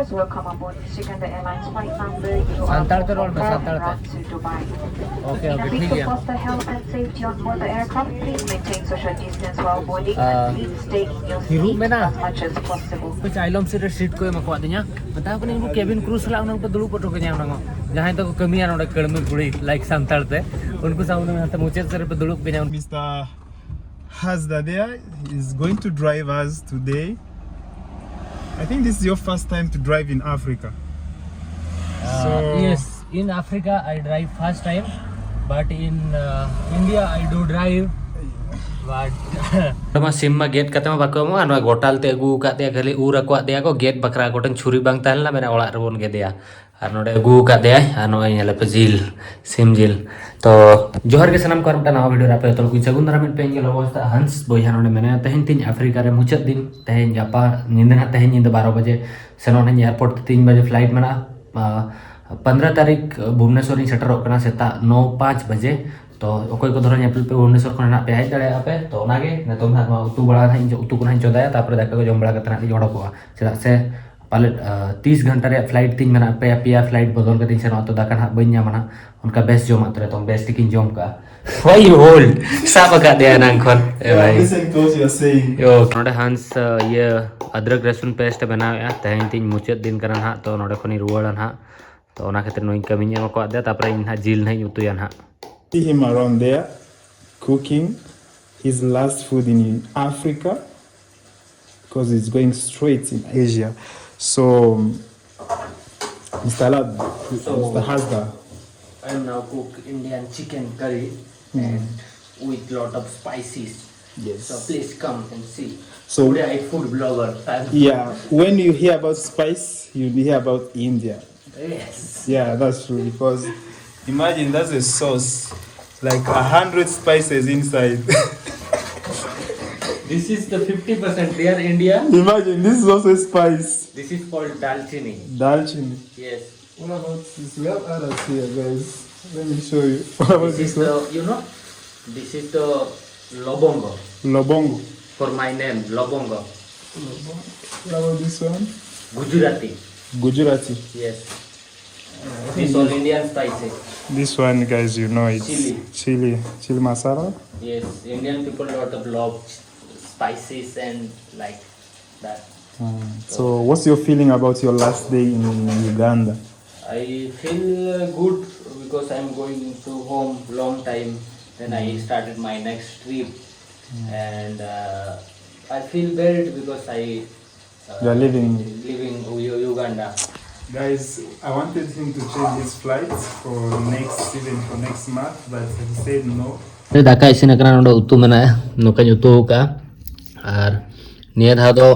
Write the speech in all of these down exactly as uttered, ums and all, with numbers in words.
Welcome aboard Sikandar Airlines flight number U R Santal ᱛᱮ ᱨᱚᱲ ᱢᱮ, four four four ᱥᱟᱱᱛᱟᱲ ᱛᱮ᱾ Route to Dubai. In the interest of health and safety on board the aircraft, please maintain social distance while boarding and please stay in your seat as much as possible. ᱪᱟᱭᱞᱚᱢ seat ᱨᱮ seat ᱠᱚ ᱮᱢ ᱟᱠᱟᱫᱤᱧᱟ᱾ ᱢᱮᱛᱟ ᱠᱚ ᱠᱟᱹᱱᱟᱹᱧ, ᱩᱱᱠᱩ ᱠᱮᱵᱤᱱ ᱠᱨᱩ ᱥᱟᱞᱟᱜ ᱦᱩᱱᱟᱹᱝ ᱯᱮ ᱫᱩᱲᱩᱵ ᱦᱚᱴᱚ ᱠᱟᱹᱧᱟ ᱦᱩᱱᱟᱹᱝ᱾ ᱡᱟᱦᱟᱸᱭ ᱛᱟᱠᱚ ᱠᱟᱹᱢᱤᱭᱟ ᱱᱚᱰᱮ ᱠᱟᱹᱲᱢᱤ ᱠᱩᱲᱤ, ᱞᱟᱭᱤᱠ ᱥᱟᱱᱛᱟᱲ ᱛᱮ, ᱩᱱᱠᱩ ᱥᱟᱶ ᱦᱩᱱᱟᱹᱝ ᱦᱟᱱᱛᱮ ᱢᱩᱪᱟᱹᱫ ᱥᱮᱫ ᱨᱮᱯᱮ ᱫᱩᱲᱩᱵ ᱠᱟᱹᱧᱟ᱾ Mister Hazda there is going to drive us today. I think this is your first time to drive in Africa. So, yes, in Africa I drive first time, but in uh, India I do drive. But ᱱᱚᱣᱟ ᱥᱤᱢ ᱢᱟ ᱜᱮᱫ ᱠᱟᱛᱮ ᱢᱟ ᱵᱟᱠᱚ ᱮᱢᱚᱜᱼᱟ, ᱱᱚᱣᱟ ᱜᱚᱴᱟᱞ ᱛᱮ ᱟᱹᱜᱩ ᱟᱠᱟᱫ ᱛᱮᱭᱟ, ᱠᱷᱟᱹᱞᱤ ᱩᱨ ᱟᱠᱚᱣᱟᱜ ᱛᱮᱭᱟ ᱠᱚ, ᱜᱮᱫ ᱵᱟᱠᱷᱨᱟ᱾ ᱟᱠᱚ ᱴᱷᱮᱱ ᱪᱷᱩᱨᱤ ᱵᱟᱝ ᱛᱟᱦᱮᱸ ᱞᱮᱱᱟ, ᱢᱮᱱᱟ ᱚᱲᱟᱜ ᱨᱮᱵᱚᱱ ᱜᱮᱫᱮᱭᱟ᱾ ᱟᱨ ᱱᱚᱰᱮ ᱟᱹᱜᱩ ᱟᱠᱟᱫ ᱛᱮᱭᱟᱭ, ᱟᱨ ᱱᱚᱜᱼᱚᱭ ᱧᱮᱞᱮᱯᱮ ᱡᱤᱞ, ᱥᱤᱢ ᱡᱤᱞ᱾ ᱛᱚ ᱡᱚᱦᱟᱨ ᱜᱮ ᱥᱟᱱᱟᱢ ᱠᱚ, ᱟᱨ ᱢᱤᱫᱴᱟᱝ ᱱᱟᱣᱟ ᱵᱷᱤᱰᱤᱭᱳ ᱨᱮ ᱟᱯᱮ ᱡᱚᱛᱚ ᱠᱚ ᱥᱟᱹᱜᱩᱱ ᱫᱟᱨᱟᱢ᱾ ᱢᱤᱫ ᱯᱮ ᱤᱧ ᱜᱮ ᱞᱚᱵᱚ ᱥᱮᱛᱟᱜ ᱦᱟᱱᱥ ᱵᱚᱭᱦᱟ ᱱᱚᱰᱮ ᱢᱮᱱᱟᱭᱟ᱾ ᱛᱮᱦᱮᱧ ᱛᱤᱧ ᱟᱯᱷᱨᱤᱠᱟ ᱨᱮ ᱢᱩᱪᱟᱹᱫ ᱫᱤᱱ, ᱛᱮᱦᱮᱧ ᱜᱟᱯᱟ ᱧᱤᱫᱟᱹ ᱱᱟᱦᱟᱜ, ᱛᱮᱦᱮᱧ ᱧᱤᱫᱟᱹ ᱵᱟᱨᱚ ᱵᱟᱡᱮ ᱥᱮᱱᱚᱜ ᱱᱟᱦᱟᱜ ᱤᱧ ᱮᱭᱟᱨᱯᱳᱨᱴ ᱛᱮ᱾ ᱛᱤᱱ ᱵᱟᱡᱮ ᱯᱷᱞᱟᱭᱤᱴ ᱢᱮᱱᱟᱜᱼᱟ᱾ ᱯᱚᱱᱫᱽᱨᱚ ᱛᱟᱹᱨᱤᱠᱷ ᱵᱷᱩᱵᱽᱱᱮᱥᱚᱨ ᱤᱧ ᱥᱮᱴᱮᱨᱚᱜ ᱠᱟᱱᱟ ᱥᱮᱛᱟᱜ ᱱᱚ ᱯᱟᱸᱪ ᱵᱟᱡᱮ᱾ ᱛᱚ ᱚᱠᱚᱭ ᱠᱚ ᱫᱷᱚᱨᱚ ᱧᱮᱯᱮᱞ ᱯᱮ ᱵᱷᱩᱵᱽᱱᱮᱥᱚᱨ ᱠᱷᱚᱱ ᱱᱟᱦᱟᱜ ᱯᱮ ᱦᱮᱡ ᱫᱟᱲᱮᱭᱟᱜᱼᱟ ᱯᱮ᱾ ᱛᱚ ᱚᱱᱟᱜᱮ ᱱᱤᱛᱚᱝ ᱱᱟᱦᱟᱜ ᱱᱚᱣᱟ ᱩᱛᱩ ᱵᱟᱲᱟ ᱱᱟᱦᱟᱜ ᱤᱧ ᱩᱛᱩ ᱠᱚ ᱱᱟᱦᱟᱜ ᱤᱧ ᱪᱚᱸᱫᱟᱭᱟ, ᱛᱟᱨᱯᱚᱨᱮ ᱫᱟᱠᱟ ᱠᱚ ᱡᱚᱢ ᱵᱟᱲᱟ ᱠᱟᱛᱮ ᱱᱟᱦᱟᱜ ᱞᱤᱧ ᱚᱰᱚᱠᱚᱜᱼᱟ᱾ ᱪᱮᱫᱟᱜ ᱥᱮ ᱯᱟᱞᱮᱫ ᱛᱤᱥ ᱜᱷᱚᱱᱴᱟ ᱨᱮᱭᱟᱜ ᱯᱷᱞᱟᱭᱤᱴ ᱛᱤᱧ ᱢᱮᱱᱟᱜᱼᱟ, ᱯᱮᱭᱟ ᱯᱮᱭᱟ ᱯᱷᱞᱟᱭᱤᱴ ᱵᱚᱫᱚᱞ ᱠᱟᱛᱮᱧ ᱥᱮᱱᱚᱜᱼᱟ, ᱛᱚ ᱫᱟᱠᱟ ᱱᱟᱦᱟᱜ ᱵᱟᱹᱧ ᱧᱟᱢᱟ ᱱᱟᱦᱟᱜ᱾ ᱚᱱᱠᱟ ᱵᱮᱥ ᱡᱚᱢᱟᱜ ᱛᱚ ᱱᱤᱛᱚᱝ ᱵᱮᱥ ᱴᱷᱤᱠᱤᱧ ᱡᱚᱢ ᱠᱟᱜᱼᱟ᱾ Why you hold? ᱥᱟᱵ ᱟᱠᱟᱫ ᱫᱮᱭᱟ ᱮᱱᱟᱝ ᱠᱷᱚᱱ᱾ ᱮ ᱵᱷᱟᱭ᱾ Listen to what you are saying. ᱭᱳ, ᱱᱚᱰᱮ ᱦᱟᱱᱥ, ᱤᱭᱟᱹ, ᱟᱫᱨᱚᱠ ᱨᱟᱹᱥᱩᱱ ᱯᱮᱥᱴ ᱵᱮᱱᱟᱣᱮᱫᱼᱟ᱾ ᱛᱮᱦᱮᱧ ᱛᱤᱧ ᱢᱩᱪᱟᱹᱫ ᱫᱤᱱ ᱠᱟᱱᱟ ᱱᱟᱦᱟᱜ, ᱛᱚ ᱱᱚᱰᱮ ᱠᱷᱚᱱᱤᱧ ᱨᱩᱣᱟᱹᱲᱟ ᱱᱟᱦᱟᱜ᱾ ᱛᱚ ᱚᱱᱟ ᱠᱷᱟᱹᱛᱤᱨ ᱱᱩᱭ ᱠᱟᱹᱢᱤᱧ ᱮᱢ ᱟᱠᱟᱫ ᱫᱮᱭᱟ, ᱛᱟᱨᱯᱚᱨᱮ ᱤᱧ ᱱᱟᱦᱟᱜ ᱡᱤᱞ ᱱᱟᱦᱟᱜ ᱤᱧ ᱩᱛᱩᱭᱟ ᱱᱟᱦᱟᱜ᱾ See him around there cooking his last food in Africa because he's going straight in Asia. So, Mister Lad, so, Mister Hazda. I am now cook Indian chicken curry and with lot of spices. Yes. So please come and see. So today I food blogger. Yeah, when you hear about spice, you hear about India. Yes. Yeah, that's true because imagine that's a sauce, like a hundred spices inside. This is the fifty percent real India. Imagine this is also a spice. This is called dalchini. Dalchini. Yes. What about this? We have others here, guys. Let me show you. What about this one? The, you know, this is the lobongo. Lobongo. For my name, lobongo. Lobongo. What about this one? Gujarati. Gujarati. Yes. This one Indian spicy. This one, guys, you know, it's chili. Chili, chili masala. Yes, Indian people lot of love spices and like that. Mm. So, what's your feeling about your last day in Uganda? I feel uh, good because I'm going to home long time. Then I started my next trip, and uh, I feel bad because I uh, You are leaving. Leaving U- Uganda. Guys, I wanted him to change his flights for next season, for next month, but he said no. ᱱᱚᱰᱮ ᱫᱟᱠᱟ ᱤᱥᱤᱱ ᱟᱠᱟᱱᱟ, ᱱᱚᱰᱮ ᱩᱛᱩ ᱢᱮᱱᱟᱜᱼᱟ, ᱱᱚᱝᱠᱟᱧ ᱩᱛᱩ ᱟᱠᱟᱫᱼᱟ᱾ ᱟᱨ ᱱᱤᱭᱟᱹ ᱫᱷᱟᱣ ᱫᱚ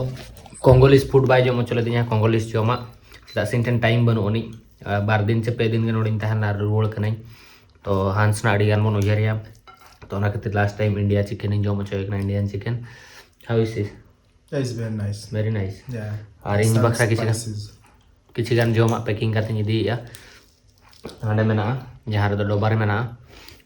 ᱠᱚᱝᱜᱚᱞᱤᱥ ᱯᱷᱩᱰ ᱵᱟᱭ ᱡᱚᱢ ᱦᱚᱪᱚ ᱞᱤᱫᱤᱧᱟ, ᱠᱚᱝᱜᱚᱞᱤᱥ ᱡᱚᱢᱟᱜ, ᱪᱮᱫᱟᱜ ᱥᱮ ᱤᱧ ᱴᱷᱮᱱ ᱴᱟᱭᱤᱢ ᱵᱟᱹᱱᱩᱜ ᱟᱹᱱᱤᱡ᱾ ᱟᱨ ᱵᱟᱨ ᱫᱤᱱ ᱪᱮ ᱯᱮ ᱫᱤᱱ ᱜᱮ ᱱᱚᱰᱮᱧ ᱛᱟᱦᱮᱱᱟ ᱟᱨ ᱨᱩᱣᱟᱹᱲ ᱠᱟᱹᱱᱟᱹᱧ᱾ ᱛᱚ ᱦᱟᱱᱥ ᱱᱟ ᱟᱹᱰᱤ ᱜᱟᱱ ᱵᱚᱱ ᱩᱭᱦᱟᱹᱨᱮᱭᱟ, ᱛᱚ ᱚᱱᱟ ᱠᱷᱟᱹᱛᱤᱨ ᱞᱟᱥᱴ ᱴᱟᱭᱤᱢ ᱤᱱᱰᱤᱭᱟ ᱪᱤᱠᱮᱱ ᱤᱧ ᱡᱚᱢ ᱦᱚᱪᱚᱭᱮ ᱠᱟᱱᱟ, Indian chicken. How is it? Yeah, it's very nice. Very nice. Yeah. ᱟᱨ ᱤᱧ ᱵᱟᱠᱷᱨᱟ ᱠᱤᱪᱷᱩ ᱜᱟᱱ, ᱠᱤᱪᱷᱩ ᱜᱟᱱ ᱡᱚᱢᱟᱜ ᱯᱮᱠᱤᱝ ᱠᱟᱛᱮᱧ ᱤᱫᱤᱭᱮᱫᱼᱟ᱾ ᱦᱟᱸᱰᱮ ᱢᱮᱱᱟᱜᱼᱟ, ᱡᱟᱦᱟᱸ ᱨᱮᱫᱚ ᱰᱚᱵᱟ ᱨᱮ ᱢᱮᱱᱟᱜᱼᱟ᱾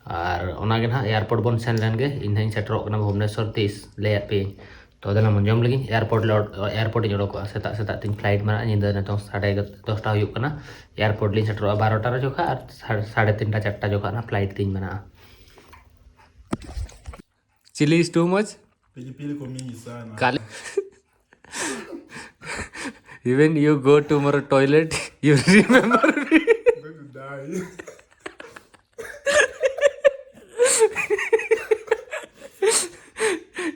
ᱟᱨ ᱚᱱᱟᱜᱮ ᱱᱟᱦᱟᱜ ᱮᱭᱟᱨᱯᱳᱨᱴ ᱵᱚᱱ ᱥᱮᱱ ᱞᱮᱱ ᱜᱮ᱾ ᱤᱧ ᱱᱟᱦᱟᱜ ᱤᱧ ᱥᱮᱴᱮᱨᱚᱜ ᱠᱟᱱᱟ ᱵᱷᱩᱵᱽᱱᱮᱥᱚᱨ ᱛᱤᱥ, ᱞᱟᱹᱭᱟᱫ ᱯᱮᱭᱟᱹᱧ᱾ ᱛᱚ ᱫᱮᱞᱟ ᱵᱚᱱ ᱡᱚᱢ ᱞᱟᱹᱜᱤᱫ᱾ ᱮᱭᱟᱨᱯᱳᱨᱴ ᱞᱮ ᱚᱰ-, ᱮᱭᱟᱨᱯᱳᱨᱴ ᱤᱧ ᱚᱰᱚᱠᱚᱜᱼᱟ᱾ ᱥᱮᱛᱟᱜ ᱥᱮᱛᱟᱜ ᱛᱤᱧ ᱯᱷᱞᱟᱭᱤᱴ ᱢᱮᱱᱟᱜᱼᱟ᱾ ᱧᱤᱫᱟᱹ ᱱᱤᱛᱚᱝ ᱥᱟᱲᱮ ᱫᱚᱥᱴᱟ ᱦᱩᱭᱩᱜ ᱠᱟᱱᱟ᱾ ᱮᱭᱟᱨᱯᱳᱨᱴ ᱞᱤᱧ ᱥᱮᱴᱮᱨᱚᱜᱼᱟ ᱵᱟᱨᱚᱴᱟ ᱨᱮ ᱡᱚᱠᱷᱟ, ᱟᱨ ᱥᱟᱲᱮ, ᱥᱟᱲᱮ ᱛᱤᱱᱴᱟ ᱪᱟᱨᱴᱟ ᱡᱚᱠᱷᱟ ᱱᱟᱦᱟᱜ ᱯᱷᱞᱟᱭᱤᱴ ᱛᱤᱧ ᱢᱮᱱᱟᱜᱼᱟ᱾ Chili is too much? Pilipili ko mingi sana. Kali. Even you go tomorrow toilet, you remember me. I'm going to die.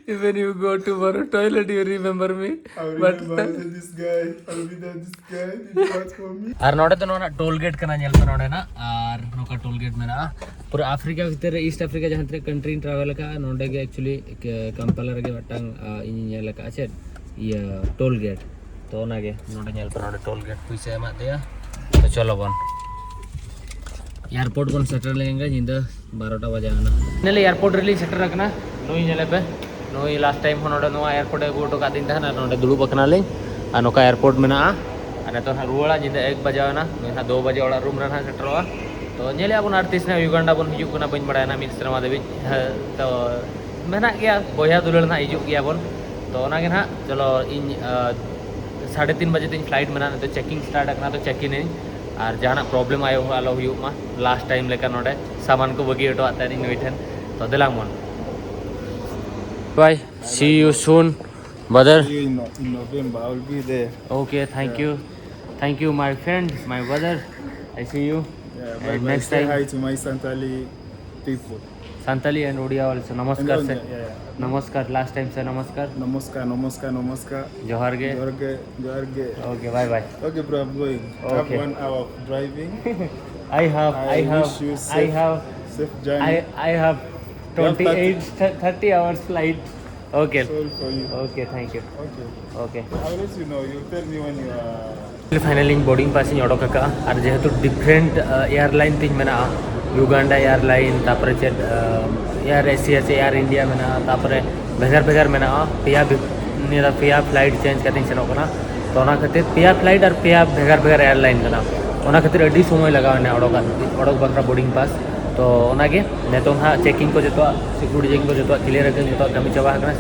Even you go tomorrow toilet, you remember me. I will But remember this guy. I will be there, this guy. Did you watch for me? ᱟᱨ ᱱᱚᱰᱮ ᱫᱚ ᱱᱚᱣᱟ toll gate ᱠᱟᱱᱟ, ᱧᱮᱞ ᱯᱮ ᱱᱚᱰᱮᱱᱟᱜ᱾ ᱟᱨ ᱱᱚᱝᱠᱟ toll gate ᱢᱮᱱᱟᱜᱼᱟ᱾ ᱯᱩᱨᱟᱹ ᱟᱯᱷᱨᱤᱠᱟ ᱵᱷᱤᱛᱤᱨ ᱨᱮ, ᱤᱥᱴ ᱟᱯᱷᱨᱤᱠᱟ ᱡᱟᱦᱟᱸ ᱛᱤᱱᱟᱹᱜ ᱠᱟᱱᱴᱨᱤᱧ ᱴᱨᱟᱵᱷᱮᱞ ᱟᱠᱟᱫᱼᱟ, ᱱᱚᱰᱮ ᱜᱮ ᱮᱠᱪᱩᱭᱮᱞᱤ ᱠᱟᱢᱯᱟᱞᱟ ᱨᱮᱜᱮ ᱢᱤᱫᱴᱟᱝ, ᱟ, ᱤᱧᱤᱧ ᱧᱮᱞ ᱟᱠᱟᱫᱼᱟ ᱪᱮᱫ, ᱤᱭᱟᱹ, ᱴᱳᱞ ᱜᱮᱴ᱾ ᱛᱚ ᱚᱱᱟᱜᱮ ᱱᱚᱰᱮ ᱧᱮᱞ ᱯᱮ, ᱱᱚᱰᱮ ᱴᱳᱞ ᱜᱮᱴ ᱯᱩᱭᱥᱟᱹ ᱮᱢᱟᱜ ᱛᱮᱭᱟ᱾ ᱛᱚ ᱪᱚᱞᱚ ᱵᱚᱱ ᱮᱭᱟᱨᱯᱳᱨᱴ ᱵᱚᱱ ᱥᱮᱴᱮᱨ ᱞᱮᱱ ᱜᱮ, ᱧᱤᱫᱟᱹ ᱵᱟᱨᱚᱴᱟ ᱵᱟᱡᱟᱣ ᱮᱱᱟ᱾ ᱯᱷᱟᱭᱱᱟᱞᱤ ᱮᱭᱟᱨᱯᱳᱨᱴ ᱨᱮᱞᱤᱧ ᱥᱮᱴᱮᱨ ᱟᱠᱟᱱᱟ᱾ ᱱᱩᱭ ᱧᱮᱞᱮ ᱯᱮ, ᱱᱩᱭ ᱞᱟᱥᱴ ᱴᱟᱭᱤᱢ ᱦᱚᱸ ᱱᱚᱰᱮ ᱱᱚᱣᱟ ᱮᱭᱟᱨᱯᱳᱨᱴ ᱮ ᱟᱹᱜᱩ ᱦᱚᱴᱚ ᱠᱟᱫᱤᱧ ᱛᱟᱦᱮᱱᱟ᱾ ᱱᱚᱰᱮ ᱫᱩᱲᱩᱵ ᱟᱠᱟᱱᱟᱞᱤᱧ ᱟᱨ ᱱᱚᱝᱠᱟ ᱮᱭᱟᱨᱯᱳᱨᱴ ᱢᱮᱱᱟᱜᱼᱟ᱾ ᱟᱨ ᱱᱤᱛᱚᱜ ᱦᱟᱸᱜ ᱨᱩᱣᱟᱹᱲᱟ, ᱧᱤᱫᱟᱹ ᱮᱠ ᱵᱟᱡᱟᱣ ᱮᱱᱟ᱾ ᱱᱩᱭ ᱦᱟᱸᱜ ᱫᱩ ᱵᱟᱡᱮ ᱚᱲᱟᱜ ᱨᱩᱢ ᱨᱮ ᱦᱟᱸᱜ ᱥᱮᱴᱮᱨᱚᱜᱼᱟ᱾ ᱛᱚ ᱧᱮᱞᱮᱜᱼᱟ ᱵᱚᱱ ᱟᱨ ᱛᱤᱥ ᱱᱟᱦᱟᱜ ᱭᱩᱜᱟᱱᱰᱟ ᱵᱚᱱ ᱦᱤᱡᱩᱜ ᱠᱟᱱᱟ, ᱵᱟᱹᱧ ᱵᱟᱲᱟᱭᱟ ᱱᱟᱦᱟᱜ ᱢᱤᱫ ᱥᱮᱨᱢᱟ ᱫᱷᱟᱹᱵᱤᱡ᱾ ᱦᱮᱸ, ᱛᱚ ᱢᱮᱱᱟᱜ ᱜᱮᱭᱟ, ᱵᱚᱭᱦᱟ ᱫᱩᱞᱟᱹᱲ ᱱᱟᱦᱟᱜ ᱦᱤᱡᱩᱜ ᱜᱮᱭᱟ ᱵᱚᱱ᱾ ᱛᱚ ᱚᱱᱟᱜᱮ ᱱᱟᱦᱟᱜ, ᱪᱚᱞᱚ ᱤᱧ, ᱟᱸ, ᱥᱟᱲᱮ ᱛᱤᱱ ᱵᱟᱡᱮ ᱛᱤᱧ ᱯᱷᱞᱟᱭᱤᱴ ᱢᱮᱱᱟᱜᱼᱟ, ᱱᱤᱛᱚᱜ ᱪᱮᱠᱤᱝ ᱥᱴᱟᱨᱴ ᱟᱠᱟᱱᱟ, ᱛᱚ ᱪᱮᱠ ᱤᱱ ᱟᱹᱧ᱾ ᱟᱨ ᱡᱟᱦᱟᱱᱟᱜ ᱯᱨᱚᱵᱞᱮᱢ ᱟᱭᱳ ᱦᱚᱸ ᱟᱞᱚ ᱦᱩᱭᱩᱜ ᱢᱟ, ᱞᱟᱥᱴ ᱴᱟᱭᱤᱢ ᱞᱮᱠᱟ ᱱᱚᱰᱮ ᱥᱟᱢᱟᱱ ᱠᱚ ᱵᱟᱹᱜᱤ ᱦᱚᱴᱚᱣᱟᱜ ᱛᱟᱦᱮᱱᱤᱧ ᱱᱩᱭ ᱴᱷᱮᱱ᱾ ᱛᱚ ᱫᱮᱞᱟ ᱢᱚᱱ᱾ Bye, see you soon, brother. See you in, in November. I will be there. Okay, thank you. Thank you, my friend, my brother. I see you. Yeah, bye. And bye. Next time. Say hi to my Santali people. Santali and Odia also. Namaskar, sir. Yeah, yeah. Namaskar. Last time, sir, namaskar. Namaskar, namaskar, namaskar. Johar ge. Johar ge, johar ge. Okay, bye bye. Okay, bro, I'm going. Okay. Have one hour of driving. I have, I, I have, wish you safe, I have, safe journey. I, I have twenty-eight, thirty hours flight. Okay. Sorry for you. Okay, thank you. Okay. Okay. I'll let you know. You tell me when you are. Finally, boarding pass ᱤᱧ ᱚᱰᱚᱠ ᱟᱠᱟᱫᱼᱟ᱾ ᱟᱨ ᱡᱮᱦᱮᱛᱩ different airline ᱛᱤᱧ ᱢᱮᱱᱟᱜᱼᱟ, ᱭᱩᱜᱟᱱᱰᱟ airline, ᱛᱟᱨᱯᱚᱨᱮ ᱪᱮᱫ air Asia ᱥᱮ air India ᱢᱮᱱᱟᱜᱼᱟ, ᱛᱟᱨᱯᱚᱨᱮ ᱵᱷᱮᱜᱟᱨ ᱵᱷᱮᱜᱟᱨ ᱢᱮᱱᱟᱜᱼᱟ᱾ ᱯᱮᱭᱟ ᱱᱤᱭᱟᱹ ᱫᱷᱟᱣ ᱯᱮᱭᱟ ᱯᱷᱞᱟᱭᱤᱴ ᱪᱮᱧᱡᱽ ᱠᱟᱛᱮᱧ ᱥᱮᱱᱚᱜ ᱠᱟᱱᱟ᱾ ᱛᱚ ᱚᱱᱟ ᱠᱷᱟᱹᱛᱤᱨ ᱯᱮᱭᱟ ᱯᱷᱞᱟᱭᱤᱴ ᱟᱨ ᱯᱮᱭᱟ ᱵᱷᱮᱜᱟᱨ ᱵᱷᱮᱜᱟᱨ ᱮᱭᱟᱨᱞᱟᱭᱤᱱ ᱠᱟᱱᱟ᱾ ᱚᱱᱟ ᱠᱷᱟᱹᱛᱤᱨ ᱟᱹᱰᱤ ᱥᱚᱢᱚᱭ ᱞᱟᱜᱟᱣ ᱮᱱᱟ ᱚᱰᱚᱠ ᱚᱰᱚᱠ ᱵᱟᱠᱷᱨᱟ ᱵᱳᱨᱰᱤᱝ ᱯᱟᱥ᱾ ᱛᱚ ᱚᱱᱟᱜᱮ ᱱᱤᱛᱚᱝ ᱦᱟᱸᱜ ᱪᱮᱠᱤᱝ ᱠᱚ ᱡᱚᱛᱚᱣᱟᱜ, ᱥᱤᱠᱩᱨᱤᱴᱤ ᱪᱮᱠᱤᱝ ᱠᱚ ᱡᱚᱛᱚᱣᱟᱜ ᱠᱞᱤᱭᱟᱨ ᱟᱠᱟᱱ, ᱡᱚᱛᱚᱣᱟᱜ ᱠᱟᱹᱢᱤ ᱪᱟᱵᱟ ᱟᱠᱟᱱᱟ᱾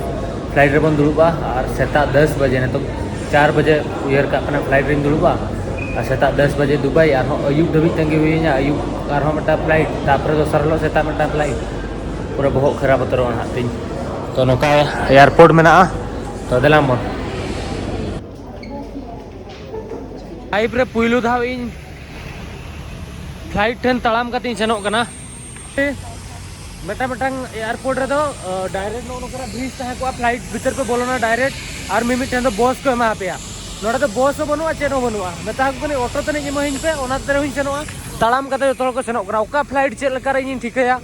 ᱯᱷᱞᱟᱭᱤᱴ ᱨᱮᱵᱚᱱ ᱫᱩᱲᱩᱵᱼᱟ ᱟᱨ ᱥᱮᱛᱟᱜ ᱫᱚᱥ ᱵᱟᱡᱮ, ᱱᱤᱛᱚᱝ ᱪᱟᱨ ᱵᱟᱡᱮ ᱩᱭᱦᱟᱹᱨ ᱠᱟᱜ ᱠᱟᱱᱟ, ᱯᱷᱞᱟᱭᱤᱴ ᱨᱤᱧ ᱫᱩᱲᱩᱵᱼᱟ ᱟᱨ ᱥᱮᱛᱟᱜ ᱫᱚᱥ ᱵᱟᱡᱮ ᱫᱩᱵᱟᱭ᱾ ᱟᱨᱦᱚᱸ ᱟᱹᱭᱩᱵ ᱫᱷᱟᱹᱵᱤᱡ ᱛᱟᱺᱜᱤ ᱦᱩᱭᱤᱧᱟ, ᱟᱹᱭᱩᱵ ᱟᱨᱦᱚᱸ ᱢᱤᱫᱴᱟᱝ ᱯᱷᱞᱟᱭᱤᱴ, ᱛᱟᱨᱯᱚᱨᱮ ᱫᱚᱥᱟᱨ ᱦᱤᱞᱳᱜ ᱥᱮᱛᱟᱜ ᱢᱤᱫᱴᱟᱝ ᱯᱷᱞᱟᱭᱤᱴ᱾ ᱯᱩᱨᱟᱹ ᱵᱚᱦᱚᱜ ᱠᱷᱟᱨᱟᱯ ᱩᱛᱟᱹᱨᱚᱜᱼᱟ ᱱᱟᱦᱟᱜ ᱛᱤᱧ᱾ ᱛᱚ ᱱᱚᱝᱠᱟ ᱮᱭᱟᱨᱯᱳᱨᱴ ᱢᱮᱱᱟᱜᱼᱟ, ᱛᱚ ᱫᱮᱞᱟ ᱵᱚᱱ᱾ ᱞᱟᱭᱤᱯᱷ ᱨᱮ ᱯᱩᱭᱞᱩ ᱫᱷᱟᱣ ᱤᱧ ᱯᱷᱞᱟᱭᱤᱴ ᱴᱷᱮᱱ ᱛᱟᱲᱟᱢ ᱠᱟᱛᱮᱧ ᱥᱮᱱᱚᱜ ᱠᱟᱱᱟ᱾ ᱢᱤᱫᱴᱟᱝ ᱢᱤᱫᱴᱟᱝ ᱮᱭᱟᱨᱯᱳᱨᱴ ᱨᱮᱫᱚ ᱰᱟᱭᱨᱮᱠᱴ ᱱᱚᱜᱼᱚ ᱱᱚᱝᱠᱟᱱᱟᱜ ᱵᱨᱤᱡᱽ ᱛᱟᱦᱮᱸ ᱠᱚᱜᱼᱟ, ᱯᱷᱞᱟᱭᱤᱴ ᱵᱷᱤᱛᱤᱨ ᱯᱮ ᱵᱚᱞᱚᱱᱟ ᱰᱟᱭᱨᱮᱠᱴ, ᱟᱨ ᱢᱤᱢᱤᱫ ᱴᱷᱮᱱ ᱫᱚ ᱵᱚᱥ ᱠᱚ ᱮᱢᱟ ᱯᱮᱭᱟ᱾ ᱱᱚᱰᱮ ᱫᱚ ᱵᱚᱥ ᱦᱚᱸ ᱵᱟᱹᱱᱩᱜᱼᱟ, ᱪᱮᱫ ᱦᱚᱸ ᱵᱟᱹᱱᱩᱜᱼᱟ᱾ ᱢᱮᱛᱟ ᱠᱚ ᱠᱟᱹᱱᱟᱹᱧ ᱚᱴᱳ ᱛᱟᱹᱱᱤᱡ ᱮᱢᱟᱹᱧ ᱯᱮ, ᱚᱱᱟ ᱛᱮ ᱨᱮᱦᱚᱸᱧ ᱥᱮᱱᱚᱜᱼᱟ᱾ ᱛᱟᱲᱟᱢ ᱠᱟᱛᱮ ᱡᱚᱛᱚ ᱦᱚᱲ ᱠᱚ ᱥᱮᱱᱚᱜ ᱠᱟᱱᱟ᱾ ᱚᱠᱟ ᱯᱷᱞᱟᱭᱤᱴ ᱪᱮᱫ ᱞᱮᱠᱟ ᱨᱮ ᱤᱧᱤᱧ ᱴᱷᱤᱠᱟᱹᱭᱟ?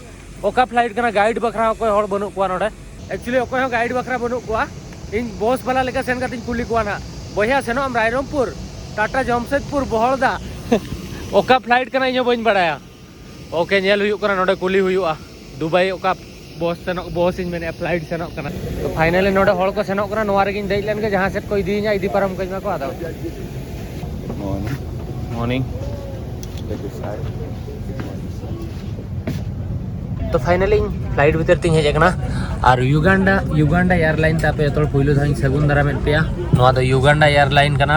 ᱚᱠᱟ ᱯᱷᱞᱟᱭᱤᱴ ᱠᱟᱱᱟ? ᱜᱟᱭᱤᱰ ᱵᱟᱠᱷᱨᱟ ᱦᱚᱸ ᱚᱠᱚᱭ ᱦᱚᱲ ᱵᱟᱹᱱᱩᱜ ᱠᱚᱣᱟ ᱱᱚᱰᱮ᱾ ᱮᱠᱪᱩᱭᱮᱞᱤ ᱚᱠᱚᱭ ᱦᱚᱸ ᱜᱟᱭᱤᱰ ᱵᱟᱠᱷᱨᱟ ᱵᱟᱹᱱᱩᱜ ᱠᱚᱣᱟ᱾ ᱤᱧ ᱵᱚᱥ ᱵᱟᱞᱟ ᱞᱮᱠᱟ ᱥᱮᱱ ᱠᱟᱛᱮᱧ ᱠᱩᱞᱤ ᱠᱚᱣᱟ ᱱᱟᱦᱟᱜ, "ᱵᱚᱭᱦᱟ, ᱥᱮᱱᱚᱜ ᱟᱢ ᱨᱟᱭᱨᱚᱝᱯᱩᱨ, ᱴᱟᱴᱟ ᱡᱟᱢᱥᱮᱫᱽᱯᱩᱨ, ᱵᱚᱦᱚᱲᱫᱟ?" ᱚᱠᱟ ᱯᱷᱞᱟᱭᱤᱴ ᱠᱟᱱᱟ ᱤᱧ ᱦᱚᱸ ᱵᱟᱹᱧ ᱵᱟᱲᱟᱭᱟ᱾ ᱳᱠᱮ, ᱧᱮᱞ ᱦᱩᱭᱩᱜ ᱠᱟᱱᱟ, ᱱᱚᱰᱮ ᱠᱩᱞᱤ ᱦᱩᱭᱩᱜᱼᱟ᱾ ᱫᱩᱵᱟᱭ ᱚᱠᱟ ᱵᱚᱥ ᱥᱮᱱᱚᱜ, ᱵᱚᱥ ᱤᱧ ᱢᱮᱱᱮᱫᱼᱟ, ᱯᱷᱞᱟᱭᱤᱴ ᱥᱮᱱᱚᱜ ᱠᱟᱱᱟ᱾ ᱛᱚ ᱯᱷᱟᱭᱱᱟᱞᱤ ᱱᱚᱰᱮ ᱦᱚᱲ ᱠᱚ ᱥᱮᱱᱚᱜ ᱠᱟᱱᱟ, ᱱᱚᱣᱟ ᱨᱮᱜᱤᱧ ᱫᱮᱡ ᱞᱮᱱ ᱜᱮ, ᱡᱟᱦᱟᱸ ᱥᱮᱫ ᱠᱚ ᱤᱫᱤᱭᱤᱧᱟ ᱤᱫᱤ ᱯᱟᱨᱚᱢ ᱠᱟᱹᱧ ᱢᱟᱠᱚ ᱟᱫᱚ᱾ Morning. Morning. ᱛᱚ ᱯᱷᱟᱭᱱᱟᱞᱤ ᱤᱧ ᱯᱷᱞᱟᱭᱤᱴ ᱵᱷᱤᱛᱤᱨ ᱛᱤᱧ ᱦᱮᱡ ᱟᱠᱟᱱᱟ᱾ ᱟᱨ ᱭᱩᱜᱟᱱᱰᱟ, ᱭᱩᱜᱟᱱᱰᱟ ᱮᱭᱟᱨᱞᱟᱭᱤᱱ ᱛᱮ ᱟᱯᱮ ᱡᱚᱛᱚ ᱦᱚᱲ ᱯᱩᱭᱞᱩ ᱫᱷᱟᱣ ᱤᱧ ᱥᱟᱹᱜᱩᱱ ᱫᱟᱨᱟᱢᱮᱫ ᱯᱮᱭᱟ᱾ ᱱᱚᱣᱟ ᱫᱚ ᱭᱩᱜᱟᱱᱰᱟ ᱮᱭᱟᱨᱞᱟᱭᱤᱱ ᱠᱟᱱᱟ᱾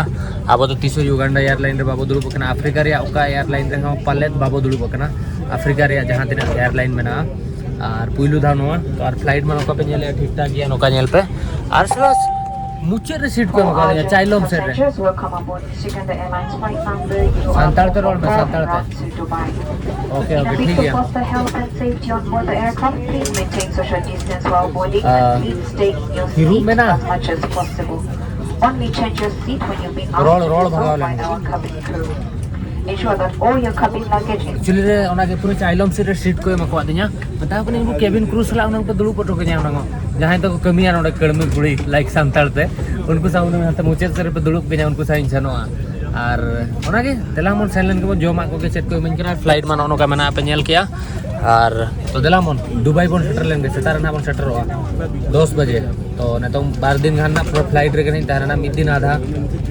ᱟᱵᱚ ᱫᱚ ᱛᱤᱥ ᱦᱚᱸ ᱭᱩᱜᱟᱱᱰᱟ ᱮᱭᱟᱨᱞᱟᱭᱤᱱ ᱨᱮ ᱵᱟᱵᱚ ᱫᱩᱲᱩᱵ ᱟᱠᱟᱱᱟ᱾ ᱟᱯᱷᱨᱤᱠᱟ ᱨᱮᱭᱟᱜ ᱚᱠᱟ ᱮᱭᱟᱨᱞᱟᱭᱤᱱ ᱨᱮᱦᱚᱸ ᱯᱟᱞᱮᱫ ᱵᱟᱵᱚ ᱫᱩᱲᱩᱵ ᱟᱠᱟᱱᱟ, ᱟᱯᱷᱨᱤᱠᱟ ᱨᱮᱭᱟᱜ ᱡᱟᱦᱟᱸ ᱛᱤᱱᱟᱹᱜ ᱮᱭᱟᱨᱞᱟᱭᱤᱱ ᱢᱮᱱᱟᱜᱼᱟ᱾ ᱟᱨ ᱯᱩᱭᱞᱩ ᱫᱷᱟᱣ ᱱᱚᱣᱟ, ᱛᱚ ᱟᱨ ᱯᱷᱞᱟᱭᱤᱴ ᱢᱟ ᱱᱚᱝᱠᱟ ᱯᱮ ᱧᱮᱞᱮᱫᱼᱟ, ᱴᱷᱤᱠ ᱴᱷᱟᱠ ᱜᱮᱭᱟ, ᱱᱚᱝᱠᱟ ᱧᱮᱞ ᱯᱮ᱾ ᱟᱨ ᱥᱮᱵᱟᱥ ᱢᱩᱪᱟᱹᱫ ᱨᱮ ᱥᱤᱴ ᱠᱚ ᱮᱢ ᱟᱠᱟᱫ ᱞᱤᱧᱟ, ᱪᱟᱭᱞᱚᱢ ᱥᱮᱫ ᱨᱮ᱾ ᱥᱟᱱᱛᱟᱲ ᱛᱮ ᱨᱚᱲ ᱢᱮ, ᱥᱟᱱᱛᱟᱲ ᱛᱮ᱾ ᱳᱠᱮ, ᱳᱠᱮ, ᱴᱷᱤᱠ ᱜᱮᱭᱟ᱾ ᱥᱟᱱᱛᱟᱲ ᱛᱮ ᱨᱚᱲ ᱢᱮ, ᱥᱟᱱᱛᱟᱲ ᱛᱮ᱾ ᱳᱠᱮ, ᱳᱠᱮ, ᱴᱷᱤᱠ ᱜᱮᱭᱟ᱾ ᱟᱨ ᱦᱤᱨᱩᱜ ᱢᱮᱱᱟᱜᱼᱟ? ᱨᱚᱲ, ᱨᱚᱲ ᱵᱷᱟᱜᱟᱣ ᱞᱮᱱ ᱜᱮ᱾ ᱮᱠᱪᱩᱭᱮᱞᱤ ᱨᱮ ᱚᱱᱟ ᱜᱮ ᱯᱩᱨᱟᱹ ᱪᱟᱭᱞᱚᱢ ᱥᱮᱫ ᱨᱮ ᱥᱤᱴ ᱠᱚ ᱮᱢ ᱟᱠᱟᱫ ᱫᱤᱧᱟ᱾ ᱢᱮᱛᱟ ᱠᱚ ᱠᱟᱹᱱᱟᱹᱧ, ᱩᱱᱠᱩ ᱠᱮᱵᱤᱱ ᱠᱨᱩ ᱥᱟᱞᱟᱜ ᱦᱩᱱᱟᱹᱝ ᱯᱮ ᱫᱩᱲᱩᱵ ᱦᱚᱴᱚ ᱠᱟᱹᱧᱟ ᱦᱩᱱᱟᱹᱝ᱾ ᱡᱟᱦᱟᱸᱭ ᱫᱚᱠᱚ ᱠᱟᱹᱢᱤᱭᱟ ᱱᱚᱰᱮ ᱠᱟᱹᱲᱢᱤ ᱠᱩᱲᱤ, ᱞᱟᱭᱤᱠ ᱥᱟᱱᱛᱟᱲ ᱛᱮ, ᱩᱱᱠᱩ ᱥᱟᱶ ᱦᱩᱱᱟᱹᱝ ᱦᱟᱱᱛᱮ ᱢᱩᱪᱟᱹᱫ ᱥᱮᱫ ᱨᱮᱯᱮ ᱫᱩᱲᱩᱵ ᱠᱟᱹᱧᱟ, ᱩᱱᱠᱩ ᱥᱟᱶ ᱤᱧ ᱥᱮᱱᱚᱜᱼᱟ᱾ ᱟᱨ ᱚᱱᱟᱜᱮ, ᱫᱮᱞᱟ ᱵᱚᱱ ᱥᱮᱱ ᱞᱮᱱ ᱜᱮᱵᱚᱱ, ᱡᱚᱢᱟᱜ ᱠᱚᱜᱮ ᱪᱮᱫ ᱠᱚ ᱤᱢᱟᱹᱧ ᱠᱟᱱᱟ᱾ ᱟᱨ ᱯᱷᱞᱟᱭᱤᱴ ᱢᱟ ᱱᱚᱜᱼᱚ ᱱᱚᱝᱠᱟ ᱢᱮᱱᱟᱜᱼᱟ, ᱯᱮ ᱧᱮᱞ ᱠᱮᱜᱼᱟ᱾ ᱟᱨ ᱛᱚ ᱫᱮᱞᱟ ᱵᱚᱱ ᱫᱩᱵᱟᱭ ᱵᱚᱱ ᱥᱮᱴᱮᱨ ᱞᱮᱱ ᱜᱮ, ᱥᱮᱛᱟᱜ ᱨᱮ ᱱᱟᱦᱟᱜ ᱵᱚᱱ ᱥᱮᱴᱮᱨᱚᱜᱼᱟ ᱫᱚᱥ ᱵᱟᱡᱮ᱾ ᱛᱚ ᱱᱤᱛᱚᱝ ᱵᱟᱨ ᱫᱤᱱ ᱜᱟᱱ ᱱᱟᱜ ᱯᱩᱨᱟᱹ ᱯᱷᱞᱟᱭᱤᱴ ᱨᱮᱜᱮ ᱱᱟᱦᱟᱜ ᱛᱟᱦᱮᱱᱟ, ᱢᱤᱫ ᱫᱤᱱ ᱟᱫᱷᱟ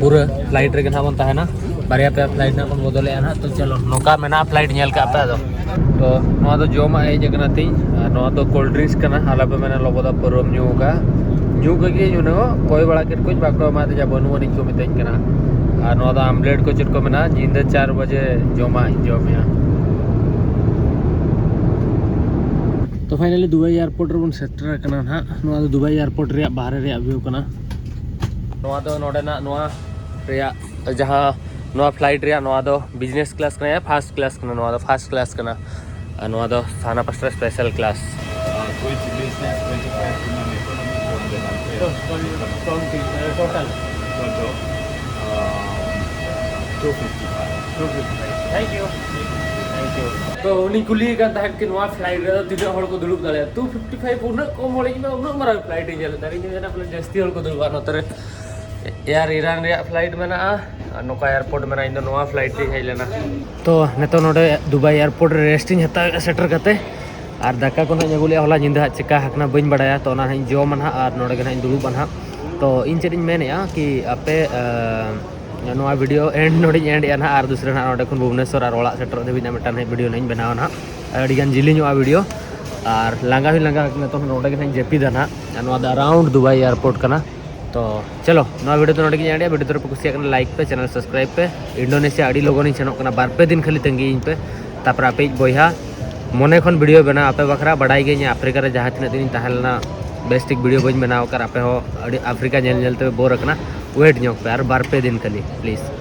ᱯᱩᱨᱟᱹ ᱯᱷᱞᱟᱭᱤᱴ ᱨᱮᱜᱮ ᱱᱟᱦᱟᱜ ᱵᱚᱱ ᱛᱟᱦᱮᱱᱟ᱾ ᱵᱟᱨᱭᱟ ᱯᱮᱭᱟ ᱯᱷᱞᱟᱭᱤᱴ ᱱᱟᱦᱟᱜ ᱵᱚᱱ ᱵᱚᱫᱚᱞᱮᱜᱼᱟ ᱱᱟᱦᱟᱜ᱾ ᱛᱚ ᱪᱚᱞᱚ, ᱱᱚᱝᱠᱟ ᱢᱮᱱᱟᱜᱼᱟ ᱯᱷᱞᱟᱭᱤᱴ, ᱧᱮᱞ ᱠᱟᱜ ᱯᱮ ᱟᱫᱚ᱾ ᱛᱚ ᱱᱚᱣᱟ ᱫᱚ ᱡᱚᱢᱟᱜ ᱦᱮᱡ ᱟᱠᱟᱱᱟ ᱛᱤᱧ, ᱟᱨ ᱱᱚᱣᱟ ᱫᱚ ᱠᱳᱞᱰ ᱰᱨᱤᱝᱠᱥ ᱠᱟᱱᱟ᱾ ᱟᱞᱮ ᱯᱮ ᱢᱮᱱᱟ ᱞᱚᱵᱚ ᱫᱚ ᱯᱟᱹᱣᱨᱟᱹᱢ ᱧᱩ ᱟᱠᱟᱫᱼᱟ, ᱧᱩ ᱠᱟᱜ ᱜᱮ ᱧᱩ ᱱᱚᱜ ᱠᱚᱭ ᱵᱟᱲᱟ ᱠᱮᱫ ᱠᱚᱧ, ᱵᱟᱠᱚ ᱮᱢᱟ ᱫᱤᱧᱟ, ᱵᱟᱹᱱᱩᱜ ᱟᱹᱱᱤᱡ ᱠᱚ ᱢᱤᱛᱟᱹᱧ ᱠᱟᱱᱟ᱾ ᱟᱨ ᱱᱚᱣᱟ ᱫᱚ ᱟᱢᱞᱮᱴ ᱠᱚ ᱪᱮᱫ ᱠᱚ ᱢᱮᱱᱟᱜᱼᱟ, ᱧᱤᱫᱟᱹ ᱪᱟᱨ ᱵᱟᱡᱮ ᱡᱚᱢᱟᱜ ᱤᱧ ᱡᱚᱢᱮᱜᱼᱟ᱾ ᱛᱚ ᱯᱷᱟᱭᱱᱟᱞᱤ ᱫᱩᱵᱟᱭ ᱮᱭᱟᱨᱯᱳᱨᱴ ᱨᱮᱵᱚᱱ ᱥᱮᱴᱮᱨ ᱟᱠᱟᱱᱟ ᱱᱟᱦᱟᱜ᱾ ᱱᱚᱣᱟ ᱫᱚ ᱫᱩᱵᱟᱭ ᱮᱭᱟᱨᱯᱳᱨᱴ ᱨᱮᱭᱟᱜ ᱵᱟᱦᱨᱮ ᱨᱮᱭᱟᱜ ᱵᱷᱤᱭᱩ ᱠᱟᱱᱟ᱾ ᱱᱚᱣᱟ ᱫᱚ ᱱᱚᱰᱮᱱᱟᱜ ᱱᱚᱣᱟ ᱨᱮᱭᱟᱜ ᱡᱟᱦᱟᱸ ᱱᱚᱣᱟ ᱯᱷᱞᱟᱭᱤᱴ ᱨᱮᱭᱟᱜ ᱱᱚᱣᱟ ᱫᱚ ᱵᱤᱡᱽᱱᱮᱥ ᱠᱞᱟᱥ ᱠᱟᱱᱟ, ᱯᱷᱟᱨᱥᱴ ᱠᱞᱟᱥ ᱠᱟᱱᱟ, ᱱᱚᱣᱟ ᱫᱚ ᱯᱷᱟᱨᱥᱴ ᱠᱞᱟᱥ ᱠᱟᱱᱟ᱾ ᱟᱨ ᱱᱚᱣᱟ ᱫᱚ ᱥᱟᱦᱟᱱᱟ ᱯᱟᱥᱴᱟ special class. Uh, which business twenty-five to non-economy from the country? From, from, from the, uh, total. Total. Uh, two fifty-five. Two fifty-five. Thank you. Thank you. ᱛᱚ ᱩᱱᱤ ᱠᱩᱞᱤᱭᱮ ᱠᱟᱱ ᱛᱟᱦᱮᱸᱫ ᱠᱤ ᱱᱚᱣᱟ ᱯᱷᱞᱟᱭᱤᱴ ᱨᱮᱫᱚ ᱛᱤᱱᱟᱹᱜ ᱦᱚᱲ ᱠᱚ ᱫᱩᱲᱩᱵ ᱫᱟᱲᱮᱭᱟᱜᱼᱟ? ᱴᱩ ᱯᱷᱤᱯᱴᱤ ᱯᱷᱟᱭᱤᱵᱷ, ᱩᱱᱟᱹᱜ ᱠᱚᱢ ᱦᱚᱲ, ᱤᱧ ᱢᱟ ᱩᱱᱟᱹᱜ ᱢᱟᱨᱟᱝ ᱯᱷᱞᱟᱭᱤᱴ ᱤᱧ ᱧᱮᱞ ᱞᱮᱫᱟ, ᱤᱧ ᱢᱮᱱᱟ ᱯᱟᱞᱮ ᱡᱟᱹᱥᱛᱤ ᱦᱚᱲ ᱠᱚ ᱫᱩᱲᱩᱵᱼᱟ ᱱᱚᱛᱮ ᱨᱮ᱾ ᱮᱭᱟᱨ ᱤᱨᱟᱱ ᱨᱮᱭᱟᱜ ᱯᱷᱞᱟᱭᱤᱴ ᱢᱮᱱᱟᱜᱼᱟ, ᱟᱨ ᱱᱚᱝᱠᱟ ᱮᱭᱟᱨᱯᱳᱨᱴ ᱢᱮᱱᱟᱜᱼᱟ᱾ ᱤᱧ ᱫᱚ ᱱᱚᱣᱟ ᱯᱷᱞᱟᱭᱤᱴ ᱨᱮᱧ ᱦᱮᱡ ᱞᱮᱱᱟ᱾ ᱛᱚ ᱱᱤᱛᱚᱜ ᱱᱚᱰᱮ ᱫᱩᱵᱟᱭ ᱮᱭᱟᱨᱯᱳᱨᱴ ᱨᱮ ᱨᱮᱥᱴ ᱤᱧ ᱦᱟᱛᱟᱣᱮᱫᱼᱟ ᱥᱮᱴᱮᱨ ᱠᱟᱛᱮ, ᱟᱨ ᱫᱟᱠᱟ ᱠᱚ ᱱᱟᱦᱟᱜ ᱤᱧ ᱟᱹᱜᱩ ᱞᱮᱫᱼᱟ ᱦᱚᱞᱟ ᱧᱤᱫᱟᱹ ᱦᱟᱸᱜ, ᱪᱮᱠᱟ ᱟᱠᱟᱱᱟ ᱵᱟᱹᱧ ᱵᱟᱲᱟᱭᱟ᱾ ᱛᱚ ᱚᱱᱟ ᱱᱟᱦᱟᱜ ᱤᱧ ᱡᱚᱢᱟ ᱱᱟᱦᱟᱜ, ᱟᱨ ᱱᱚᱰᱮ ᱜᱮ ᱱᱟᱦᱟᱜ ᱤᱧ ᱫᱩᱲᱩᱵᱼᱟ ᱱᱟᱦᱟᱜ᱾ ᱛᱚ ᱤᱧ ᱪᱮᱫ ᱤᱧ ᱢᱮᱱᱮᱫᱼᱟ ᱠᱤ ᱟᱯᱮ, ᱟᱸ, ᱱᱚᱣᱟ ᱵᱷᱤᱰᱤᱭᱳ ᱮᱱᱰ ᱱᱚᱰᱮᱧ ᱮᱱᱰ ᱮᱫᱼᱟ ᱱᱟᱦᱟᱜ, ᱟᱨ ᱫᱩᱥᱨᱟ ᱱᱟᱦᱟᱜ ᱱᱚᱰᱮ ᱠᱷᱚᱱ ᱵᱷᱩᱵᱽᱱᱮᱥᱚᱨ ᱟᱨ ᱚᱲᱟᱜ ᱥᱮᱴᱮᱨᱚᱜ ᱫᱷᱟᱹᱵᱤᱡ ᱱᱟᱦᱟᱜ ᱢᱤᱫᱴᱟᱝ ᱱᱟᱦᱟᱜ ᱵᱷᱤᱰᱤᱭᱳ ᱱᱟᱦᱟᱜ ᱤᱧ ᱵᱮᱱᱟᱣᱟ ᱱᱟᱦᱟᱜ᱾ ᱟᱹᱰᱤᱜᱟᱱ ᱡᱤᱞᱤᱧᱚᱜᱼᱟ ᱵᱷᱤᱰᱤᱭᱳ, ᱟᱨ ᱞᱟᱸᱜᱟ ᱦᱚᱸᱧ ᱞᱟᱸᱜᱟ ᱟᱠᱟᱱᱟ, ᱛᱚ ᱱᱚᱰᱮ ᱜᱮ ᱱᱟᱦᱟᱜ ᱤᱧ ᱡᱟᱹᱯᱤᱫᱟ ᱱᱟᱦᱟᱜ᱾ ᱟᱨ ᱱᱚᱣᱟ ᱫᱚ ᱟᱨᱟᱣᱩᱱᱰ ᱫᱩᱵᱟᱭ ᱮᱭᱟᱨᱯᱳᱨᱴ ᱠᱟᱱᱟ᱾ ᱛᱚ ᱪᱚᱞᱚ, ᱱᱚᱣᱟ ᱵᱷᱤᱰᱤᱭᱳ ᱫᱚ ᱱᱚᱰᱮ ᱜᱤᱧ ᱮᱱᱰᱮᱜᱼᱟ᱾ ᱵᱷᱤᱰᱤᱭᱳ ᱫᱚ ᱯᱮ ᱠᱩᱥᱤᱭᱟᱜ ᱠᱟᱱᱟ, ᱞᱟᱭᱤᱠ ᱯᱮ, ᱪᱮᱱᱮᱞ ᱥᱟᱵᱥᱠᱨᱟᱭᱤᱵᱽ ᱯᱮ᱾ ᱤᱱᱰᱳᱱᱮᱥᱤᱭᱟ ᱟᱹᱰᱤ ᱞᱚᱜᱚᱱᱤᱧ ᱥᱮᱱᱚᱜ ᱠᱟᱱᱟ, ᱵᱟᱨ ᱯᱮ ᱫᱤᱱ ᱠᱷᱟᱹᱞᱤ ᱛᱟᱺᱜᱤᱭᱤᱧ ᱯᱮ᱾ ᱛᱟᱨᱯᱚᱨᱮ ᱟᱯᱮᱭᱤᱡ ᱵᱚᱭᱦᱟ ᱢᱚᱱᱮ ᱠᱷᱚᱱ ᱵᱷᱤᱰᱤᱭᱳ ᱵᱮᱱᱟᱣ ᱟᱯᱮ ᱵᱟᱠᱷᱨᱟ᱾ ᱵᱟᱰᱟᱭ ᱜᱮ ᱤᱧ ᱟᱯᱷᱨᱤᱠᱟ ᱨᱮ ᱡᱟᱦᱟᱸ ᱛᱤᱱᱟᱹᱜ ᱫᱤᱱᱤᱧ ᱛᱟᱦᱮᱸ ᱞᱮᱱᱟ, ᱵᱮᱥ ᱴᱷᱤᱠ ᱵᱷᱤᱰᱤᱭᱳ ᱵᱟᱹᱧ ᱵᱮᱱᱟᱣ ᱟᱠᱟᱫ᱾ ᱟᱯᱮ ᱦᱚᱸ ᱟᱹᱰᱤ ᱟᱯᱷᱨᱤᱠᱟ ᱧᱮᱞ ᱧᱮᱞ ᱛᱮ ᱵᱳᱨ ᱟᱠᱟᱱᱟ᱾ ᱣᱮᱴ ᱧᱚᱜ ᱯᱮ ᱟᱨ ᱵᱟᱨ ᱯᱮ ᱫᱤᱱ ᱠᱷᱟᱹᱞᱤ ᱯᱞᱤᱡᱽ᱾